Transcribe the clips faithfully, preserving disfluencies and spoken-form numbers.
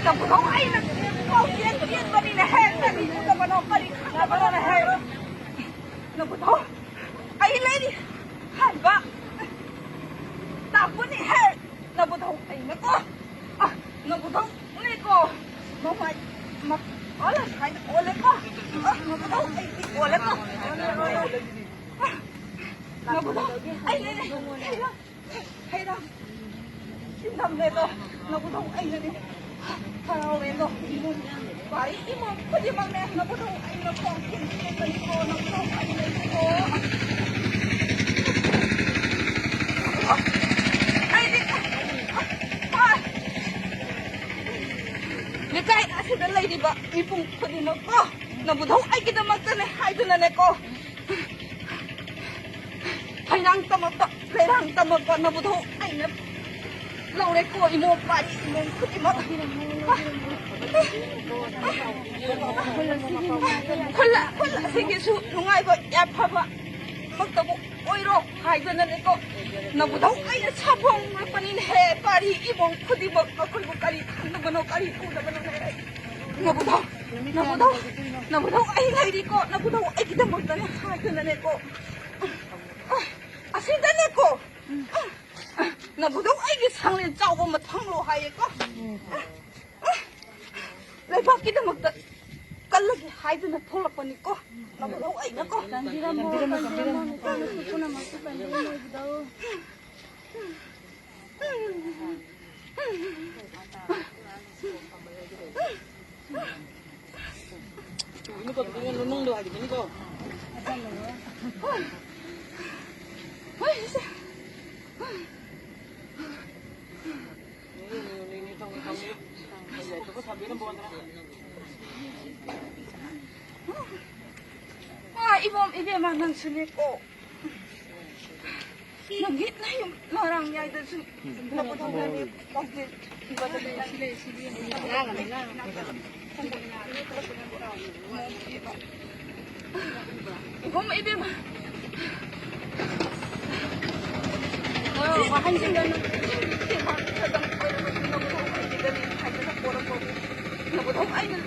ꯅꯕꯨꯙꯧ ꯑꯩꯅ ꯄꯥꯎ ꯆꯦꯟ ꯆꯦꯟꯕꯅꯤꯅꯦ ꯍꯦ, ꯀꯔꯤ ꯎꯗꯕꯅꯣ, ꯀꯔꯤ ꯈꯪꯗꯕꯅꯣꯅꯦ ꯍꯦ? ꯅꯕꯨꯙꯧ ꯑꯩ ꯂꯩꯔꯤ ꯍꯥꯏꯕ ꯇꯥꯛꯄꯅꯤ ꯍꯦ꯫ ꯅꯕꯨꯙꯧ ꯑꯩꯅꯀꯣ, ꯑ, ꯅꯕꯨꯙꯧ ꯎꯅꯩꯀꯣ, ꯃꯃꯥꯏ ꯃ-, ꯑꯣꯜꯂꯦ ꯍꯥꯏꯅ ꯑꯣꯜꯂꯦꯀꯣ꯫ ꯑ, ꯅꯕꯨꯙꯧ ꯑꯩꯗꯤ ꯑꯣꯜꯂꯦꯀꯣ꯫ ꯑ, ꯅꯕꯨꯙꯧ ꯑꯩꯅꯅꯦ꯫ ꯍꯩꯔꯥꯡ ꯁꯤꯟꯅꯝꯅꯦꯗꯣ, ꯅꯕꯨꯙꯧ ꯑꯩꯅꯅꯦ꯫ ꯍꯔꯥꯎꯔꯦꯗꯣ, ꯏꯃꯨꯡ ꯄꯥꯔꯤ ꯏꯃꯨꯡ ꯈꯨꯗꯤꯡꯃꯛꯅꯦ, ꯅꯕꯨꯙꯧ ꯑꯩꯅ ꯈꯣꯡ ꯊꯦꯡꯖꯤꯟꯕꯅꯤꯀꯣ, ꯅꯕꯨꯙꯧ ꯑꯩꯅꯅꯤꯀꯣ꯫ ꯑꯩꯗꯤ, ꯑ, ꯂꯩꯀꯥꯏ ꯑꯁꯤꯗ ꯂꯩꯔꯤꯕ ꯃꯤꯄꯨꯝ ꯈꯨꯗꯤꯡꯃꯛꯀꯣ, ꯅꯕꯨꯙꯧ ꯑꯩꯒꯤꯗꯃꯛꯇꯅꯦ ꯍꯥꯏꯗꯨꯅꯅꯦꯀꯣ꯫ ꯍꯩꯔꯥꯡ ꯇꯝꯃꯛꯄ, ꯂꯩꯔꯥꯡ ꯇꯝꯃꯛꯄ ꯅꯕꯨꯙꯧ ꯑꯩꯅ ꯂꯧꯔꯦꯀꯣ, ꯏꯃꯣ ꯄꯥꯔꯤ ꯏꯃꯣ ꯈꯨꯗꯤꯡꯃꯛ꯫ ꯈꯨꯜꯂ-, ꯈꯨꯜ ꯑꯁꯤꯒꯤꯁꯨ ꯅꯨꯡꯉꯥꯏꯕ ꯌꯥꯏꯐꯕ ꯃꯛꯇꯕꯨ ꯑꯣꯏꯔꯣ ꯍꯥꯏꯗꯅꯅꯦꯀꯣ꯫ ꯅꯕꯨꯙꯧ ꯑꯩꯅ ꯁꯥꯐꯣꯡꯂꯛꯄꯅꯤꯅꯦꯍꯦ, ꯄꯥꯔꯤ ꯏꯃꯣ ꯈꯨꯗꯤꯡꯃꯛ ꯃꯈꯣꯏꯕꯨ ꯀꯔꯤ ꯈꯪꯗꯕꯅꯣ, ꯀꯔꯤ ꯎꯗꯕꯅꯣꯅꯦ꯫ ꯅꯕꯨꯙꯧ, ꯅꯕꯨꯙꯧ, ꯅꯕꯨꯙꯧ ꯑꯩ ꯂꯩꯔꯤꯀꯣ, ꯅꯕꯨꯙꯧ ꯑꯩꯒꯤꯗꯃꯛꯇꯅꯦ ꯍꯥꯏꯗꯨꯅꯅꯦꯀꯣ꯫ ꯑꯁꯤꯗꯅꯦꯀꯣ꯫ ꯅꯕꯨꯙꯧ ꯑꯩꯒꯤ ꯁꯪꯂꯦꯟ ꯆꯥꯎꯕ ꯑꯃ ꯊꯝꯂꯣ ꯍꯥꯏꯌꯦꯀꯣ꯫ ꯂꯩꯕꯥꯛꯀꯤꯗꯃꯛꯇ ꯀꯜꯂꯒꯦ ꯍꯥꯏꯗꯨꯅ ꯊꯣꯛꯂꯛꯄꯅꯤꯀꯣ꯫ ꯅꯕꯨꯙꯧ ꯑꯩꯅꯀꯣ꯫ ꯆꯥꯟꯕꯤꯔꯝꯃꯣ, ꯆꯥꯟꯕꯤꯔꯝꯃꯣ, ꯅꯆꯥꯅꯁꯨ ꯄꯨꯝꯅꯃꯛꯁꯨ ꯆꯥꯟꯕꯤꯔꯝꯃꯣ ꯏꯕꯨꯙꯧ꯫ ꯏꯕꯣꯝ, ꯏꯕꯦꯝꯃ, ꯅꯪꯁꯨꯅꯦꯀꯣ꯫ ꯅꯪꯒꯤ ꯅꯌꯨꯝ ꯅꯔꯥꯡ ꯌꯥꯏꯗꯁꯨ ꯅꯕꯨꯙꯧꯅꯅꯦ ꯄꯥꯎꯖꯦꯜ ꯄꯤꯕꯗꯅꯦ ꯅꯪ ꯏꯕꯦꯝꯃ, ꯏꯕꯦꯝꯃ꯫ ꯋꯥꯍꯟꯁꯤꯡꯗ ꯅꯪ ꯏꯕꯦꯝꯃ ꯈꯛꯇꯪ ꯑꯣꯏꯔꯕꯁꯨ ꯅꯕꯨꯙꯧ ꯑꯩꯒꯤꯗꯅꯦ꯫ ꯑꯩꯅ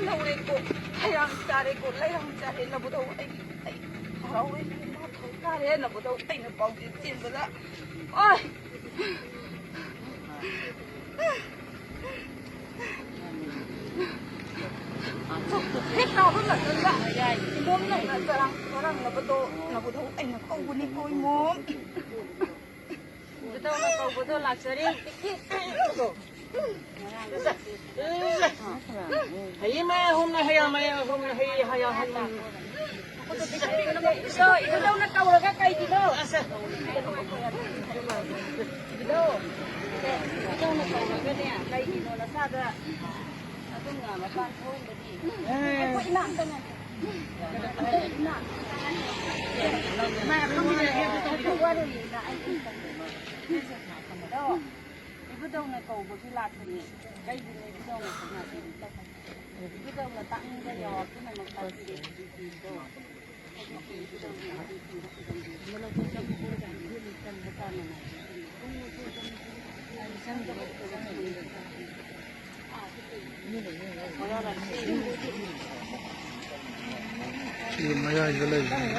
ꯂꯧꯔꯦꯀꯣ, ꯍꯩꯔꯥꯡ ꯆꯥꯔꯦꯀꯣ, ꯂꯩꯔꯥꯡ ꯆꯥꯔꯦ꯫ ꯅꯕꯨꯙꯧ ꯑꯩ, ꯑꯩ ꯍꯔꯥꯎꯔꯦ, ꯏꯃꯥ ꯊꯧ ꯇꯥꯔꯦ꯫ ꯅꯕꯨꯙꯧ ꯑꯩꯅ ꯄꯥꯎꯖꯦꯜ ꯆꯦꯟꯕꯗ, ꯑꯣꯏ꯫ ꯍꯦꯛ ꯇꯥꯕ ꯃꯇꯝꯗ ꯏꯃꯣꯝ ꯅꯪꯅ ꯆꯔꯥꯡ ꯆꯔꯥꯡꯅꯕꯗꯣ ꯅꯕꯨꯙꯧ ꯑꯩꯅ ꯀꯧꯕꯅꯤꯀꯣ, ꯏꯃꯣꯝ꯫ ꯏꯕꯨꯙꯧꯅ ꯀꯧꯕꯗꯣ ꯂꯥꯛꯆꯔꯤ꯫ ꯍꯩ ꯃꯌꯥ ꯍꯣꯝꯅ ꯍꯩꯌꯥ ꯃꯌꯥ ꯍꯣꯝꯅ ꯍꯩ ꯍꯩꯌꯥ ꯍꯣꯝꯅ꯫ ꯏꯕꯨꯙꯧ, ꯏꯕꯨꯙꯧꯅ ꯀꯧꯔꯒ ꯀꯩꯒꯤꯅꯣ? ꯑꯁ꯫ ꯏꯕꯨꯙꯧ, ꯏꯕꯨꯙꯧꯅ ꯀꯧꯔꯒꯅꯦ ꯀꯩꯒꯤꯅꯣ ꯅꯁꯥꯗ ꯑꯗꯨꯝ ꯃꯄꯥꯟ ꯊꯣꯛꯏꯕꯗꯤ? ꯑꯦ꯫ ꯑꯩꯈꯣꯏ ꯏꯃꯥ ꯑꯝꯇ ꯉꯥꯏꯈꯣ꯫ ꯏꯕꯨꯙꯧꯅ ꯀꯧꯕꯒꯤ ꯂꯥꯛꯄꯅꯤ꯫ ꯀꯩꯒꯤꯅꯣ ꯏꯕꯨꯙꯧꯅ ꯀꯧꯕꯒꯤ ꯂꯥꯛꯄꯅꯤ? ꯏꯕꯨꯙꯧꯅ ꯇꯥꯛꯅꯤꯡꯕ ꯌꯥꯎꯔ ꯄꯨꯝꯅꯃꯛ ꯇꯥꯛꯄꯤꯔꯦ꯫ ꯁꯤ ꯃꯌꯥꯏꯗ ꯂꯩꯕꯅꯤ꯫